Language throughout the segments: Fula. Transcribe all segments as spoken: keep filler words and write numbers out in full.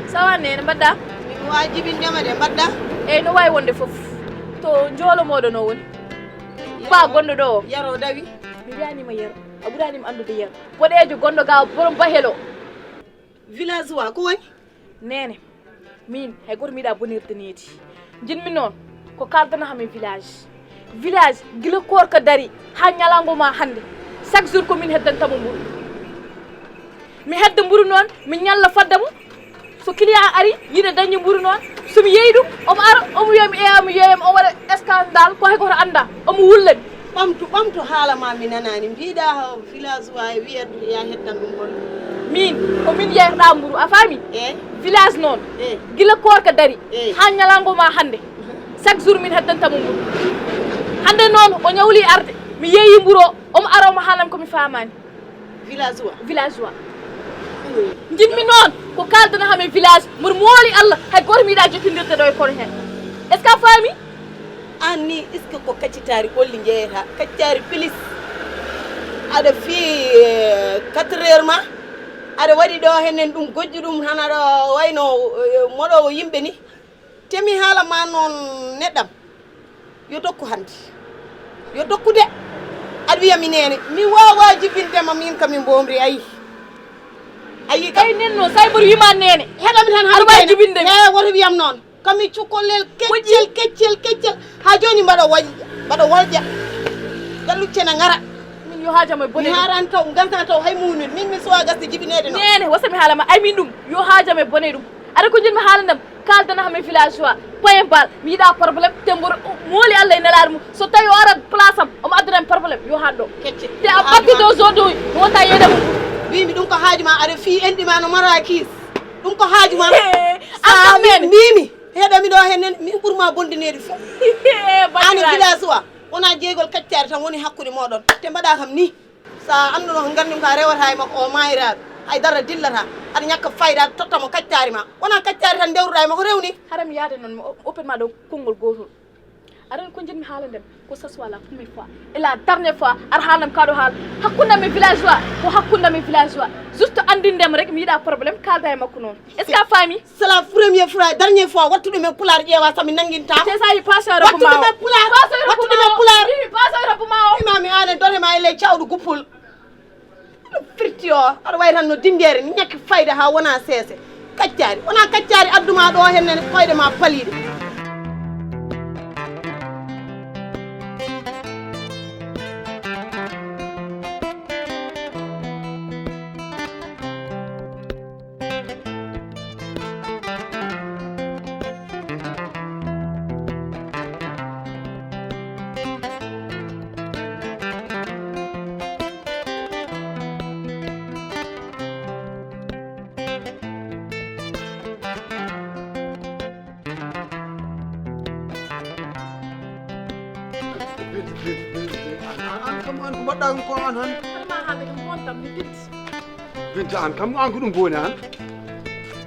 Sawa nene, mbaɗɗa? Min wawi jibindema de, mbaɗɗa? Eyyi, no wawi wonde foof. To joolo moɗon o woni? Ba gonɗo ɗo o. Yero dawi. Mi wiyanima yero. A ɓuranima andude yero. Boɗejo gonɗo ga, borom bahelo. Villageois, ko woni? Nene, min hay goto mi yiɗa bonirde needi. Jinmi noon ko kaldana hamin village. Village, gila koorka dari ha ñalango ma hande. Chaque jour ko min heddantamo mburu. Mi hedda mburu noon, mi ñalla fadda mo. So client ari, yiɗa dañi mburu noon. So mi yeeyi ɗum, omo ara, omo wiya mi eya, mi yeeyam, omo waɗa scandale, ko hay goto anda. Omo wullami. Ɓamtu, ɓamtu haala ma mi nanani. Mbiɗa villageois e wiyat ya hettan ɗum ɗon. Min, ko min yeeyata mburu, a faami? Eh. Village noon. Eh. Gila koorka dari. Eh. Ha ñalango ma hande. Chaque jour min heddantamo mburu. Hande noon o ñawli arde. Mi yeeyi mburu o, omo ara omo haalam ko mi faamani. Villageois. Villageois. Jinmi noon ko kaldana hamin village, mboɗo mooli Allah, hay goto mi yiɗa jottindirde ɗo e kono hen. Est-ce que a faami? An ni, est-ce que ko kaccitaari ɓolli njeeyata? Kaccitaari pilis. Aɗa fii, eh, quatre heures ma, aɗa waɗi ɗo henen ɗum gojju ɗum tan aɗa wayno, eh, moɗowo yimɓe ni. Te mi haala ma noon neɗɗam. Yo dokku hannde. Yo dokku de. Aɗa wiya mi nene. Mi wawa jibinde ma min ka mi mbomri ayi. Ayi ka. Ay nen noon, say mboɗo wima nene. Heɗa mi tan aɗa wawi jibinde mi. He woto wiyam noon. Kami cukkolel keccel, keccel, keccel. Ha joni mbaɗa waƴi, mbaɗa wolƴa. Gallucce na ngara. Min yo haajam e bone. Mi haran taw, gantan taw hay muunir. Min mi suwa gasde jibinede noon. Nene, wasa mi haala ma. Ay min ɗum. Yo haajam e bone ɗum. Aɗa ko jinmi haalande am, kaldana kam e villageois, Payen Bal, mi yiɗa problème, te mboɗo mooli Allah e nelaɗo mum. So tawi o arat place am, omo addana am problème, yo haɗ ɗo. Kecce. Te à partir de aujourd'hui, mi wonta yeeyde mum. Mbimi ɗum ko haaju ma, aɗa fii enɗi ma no marakis. Ɗum ko haaju ma. An kam nene. Mbimi, heɗami ɗo hen nen, min ɓurma bondineede fof. An e villageois, wona jeygol kaccari tan woni hakkude moɗon. Te mbaɗa kam ni. Sa annduno ko nganndumi ka rewata e makko o maayiraaɗo. Hay dara dillata. Aɗa ñakka fayda, aɗa totta mo kaccaari ma. Wona kaccaari tan ndewruɗa e makko rewni. Hara mi yaade noon, mi o-, oppet ma ɗo konngol gootol. Aɗa anndi ko njiɗmi haalande ma? Ko ce soit la première fois et la dernière fois aɗa haalnam kaɗo haal. Hakkunde am e villageois, ko hakkunde am e villageois. Juste anndinde mo rek, mi yiɗa problème, kaalda e makko noon. Est-ce que a faami? C'est la première fois, dernière fois, wattuɗum e pulaar ƴeewa, so mi nanngintaama. Te sa yi pasoy robo ma o. Wattuɗum e pulaar. Pasoy robo ma o. Wattuɗum e pulaar. Wi pasoy robo ma o. Imami anen dore ma e ley cawɗo guppol. No firti o, aɗa wayi tan no dindeere, ñakki fayda haa wona seese. Kaccaari, wona kaccaari adduma ɗo henne koyɗe ma paliɗe. Binta, Binta, Binta, Binta. An, an, an, kam an ko mbaɗɗa ko an han? An ma haalde kam wontam ni Binta. Binta, an kam an ko ɗum boni an?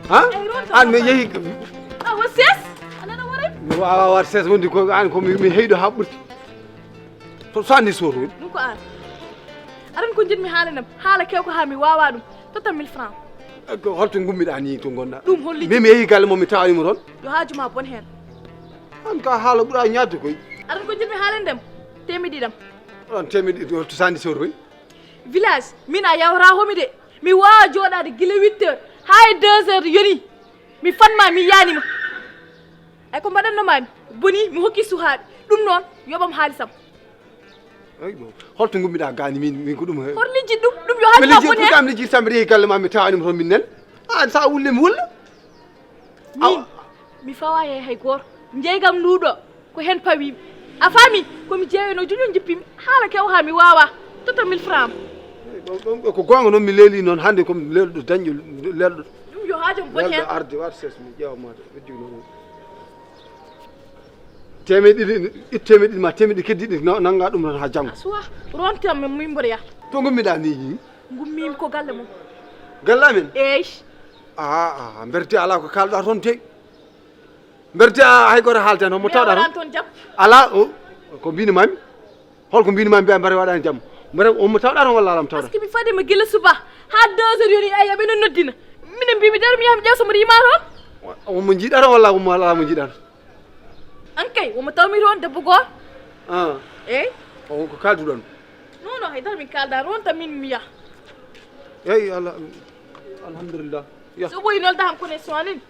Ha? An mi yehi. A wa ses? A nana waray? Mi wawa war ses wondi ko an ko mi, mi heyɗo ha ɓurti. To sandi soto. Ɗum ko an. Aran ko jiɗmi haalande ma. Haala kew ko ha mi wawa ɗum. Totta mille francs. Ko holto gummiɗa ni to gonɗa? Ɗum holli. Min mi yehi galle mo mi tawani mo toon. Yo haaju ma bon hen. An ka haala ɓura ñaadde koy. Aran ko jiɗmi haalande ma. Temedde ɗiɗi am. An temedde ɗiɗi to sandi soto koy. Village, min a yawta homi de. Mi wawa jooɗaade gila huit heures haa e deux heures yoni. Mi fanma, mi yiyaani ma. Ay ko mbaɗanno maami boni mi hokki suhaaɓe ɗum noon yoɓam haalisam. Ay bon, holto ngummiɗa gani min min ko ɗum he. Hor lijji ɗum ɗum yo mi haali lijji ma boni pour he. Kam lijji sambi rehi galle ma mi tawa ɗum toon min nen. An sa wulle mi wulla. Min mi fawa he hay goto. Jeygam nduɗo ko hen pawimi. A faami? Komi jeeyano joñon jippimi haala kew ha mi wawa. Tota mille francs. Ko gonga noon mi leeli noon hannde komi leelɗo dañɗo leelɗo. Ɗum yo haajam boni hen. Arde wat ses mi ƴeewa mata ɓe jogino ɗum. Temeɗe ɗiɗi it temeɗe ɗiɗi ma temeɗe keddiɗi nanga ɗum noon ha janngo. Suwa rontam min mboɗoya. To gummiɗa ni? Gummimi ko galle mum. Galle amen? Eyi. Aa berti ala ko kalɗa toon dey. Berti a hay goto haalten homo tawɗa toon? Toon jam. Ala o ko mbini mami. Holko mbini mami mbiya mbare waɗani jam? Mbare omo tawɗa toon walla ala mo tawɗa? Parce que mi fadi ma gila suba ha deux heures yoni ay aɓe no noddina. Minen mbimi daro mi yaha mi ƴeew somo rima toon. Omo jiiɗa toon walla omo ala mo jiiɗa toon? An kay womo tawmi toon debbo goto. Ah. Eyi. O ko kalduɗon? Non non haydara min kalda ronta min mi yaha. Eyi Allah. Alhamdulillah. Ya. So ɓoyi nolda han connexion anin.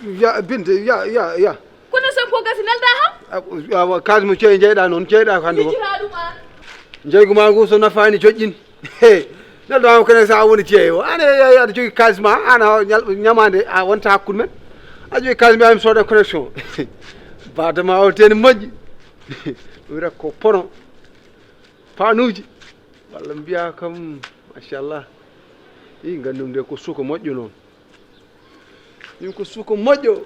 Ya binde ya ya ya. Connexion ko gasi nolda han? Awa kalis mo ceeɗa jeyɗa noon jeyɗa ko hannde ko. Ijira ɗum an. Jeygu ma ngu so nafaani joƴƴin. Neɗɗo ma kene sa woni jeeyo an aɗa jogui kalis ma an ñamande a wonta hakkude men. Aɗa jogui kalis mbiya mi sooda connexion. Badama o teni moƴƴi. Wira ko pono panuji. Walla mbiya kam machallah. I gandum de ko suka moƴƴo noon. Min ko suka moƴƴo.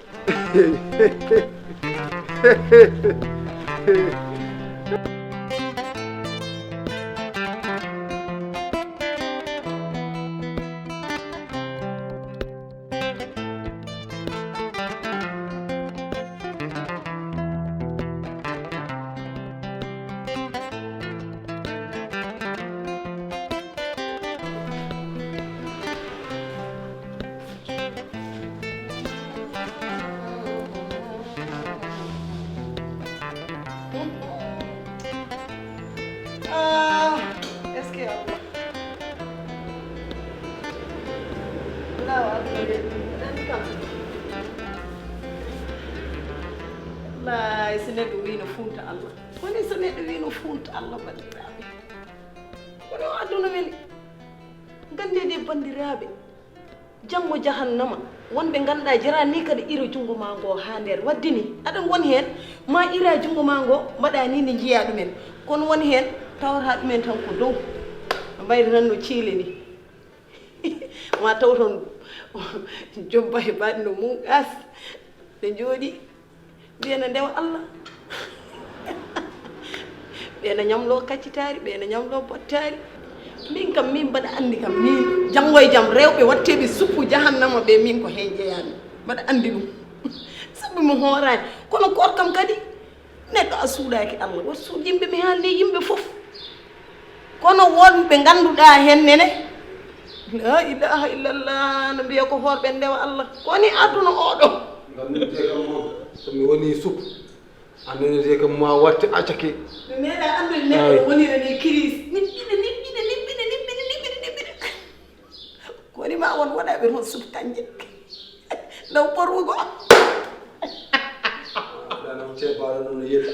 Ah, est-ce que Allah? Allahu akbar. Nani kam. Wallahi, so neɗɗo wino funta Allah. Woni so neɗɗo wino funta Allah, bandiraɓe. Kono aduna weli. Gande de bandiraɓe. Jammo jahannama wonɓe ganduɗa jarani kadi ira junngo ma ngo ha nder wadde ni aɗon won hen ma ira junngo ma ngo mbaɗa ni ndi jiya ɗumen kono won hen tawata ɗumen tan ko dow no mbayri tan no ciile ni ma taw toon joom bahe baɗi no mum gas ɓe jooɗi Ɓeena ndewa Allah. Ɓeena ñamlo kaccitaari, ɓeena ñamlo bottaari. Min kam min mbaɗa anndi kam min janngo e jam rewɓe watteeɓe suppu jahannama ɓe min ko heen jeyaami. Mbaɗa anndi ɗum. Sabu mi hooraani. Kono koor kam kadi neɗɗo a suuɗaaki Allah. Woto suuɗ yimɓe mi haalni yimɓe fof. Kono won ɓe ngannduɗaa heen nene la ilaha illallah no mbiya ko horɓe ndewa Allah koni aduna oɗo. Nganndude kam moom so mi woni sup annene kam ma watte accake. Mi meeɗa anndude neɗɗo no wonira ni kiris niɓɓiɗe niɓɓiɗe niɓɓiɗe niɓɓiɗe niɓɓiɗe niɓɓiɗe niɓɓiɗe. Koni ma won waɗaɓe toon sup kanje law ɓorwugo. Aɗanam te baɗo noon no yeɗa.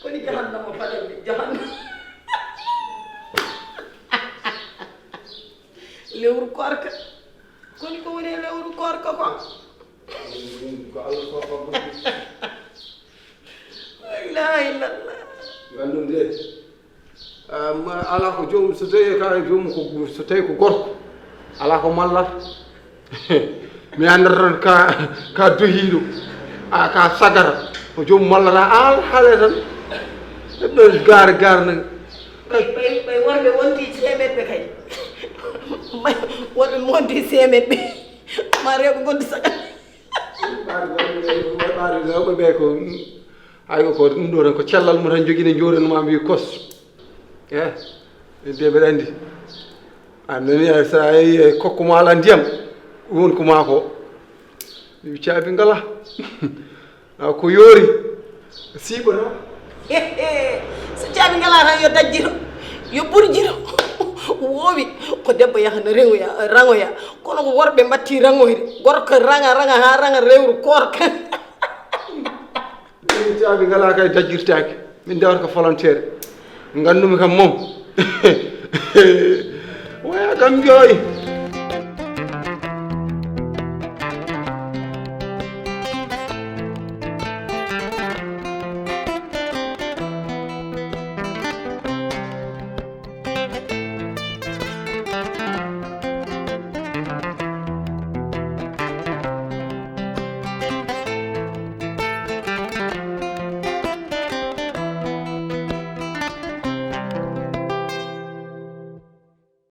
Koni jahannama paɗanmi jahannama. Lewru korka koni ko woni e lewru korka ko? Ko Allah korka ɓurɗi. La ilaha illallah. Ngandum de. Ala ko joomum so tawi ka joomum ko so tawi ko gorko ala ko mallata. Mi anndaton ka ka dohiiɗo a ka sagara ko joomum mallata an haale tan. Ɗo gaare gaare nan. Ɓay ɓay ɓay worɓe wonti seemeɗɓe kay. Worɓe wonti seemeɗɓe. Ma rewɓe gondi sagara. Ɓe ɓe ko ay ko ɗum ɗo tan ko cellal mo tan jogine jooren ma mbi kos. E de mbeɗa anndi a nani sa yehi e kokko ma ala ndiyam. Won ko ma ko caabi ngala. A ko yoori. Siibata. So caabi ngala tan yo dajjiro yo burjiro. Woowi ko debbo yaha no rewoya rangoya. Kono ko worɓe mbatti rangoyde gorko ranga ranga ha ranga rewru korka. Ɓe ngalaa kay dajjirtaake. Min ndewata ko volontaire. Nganndumi kam moom. Waya kam jooyi.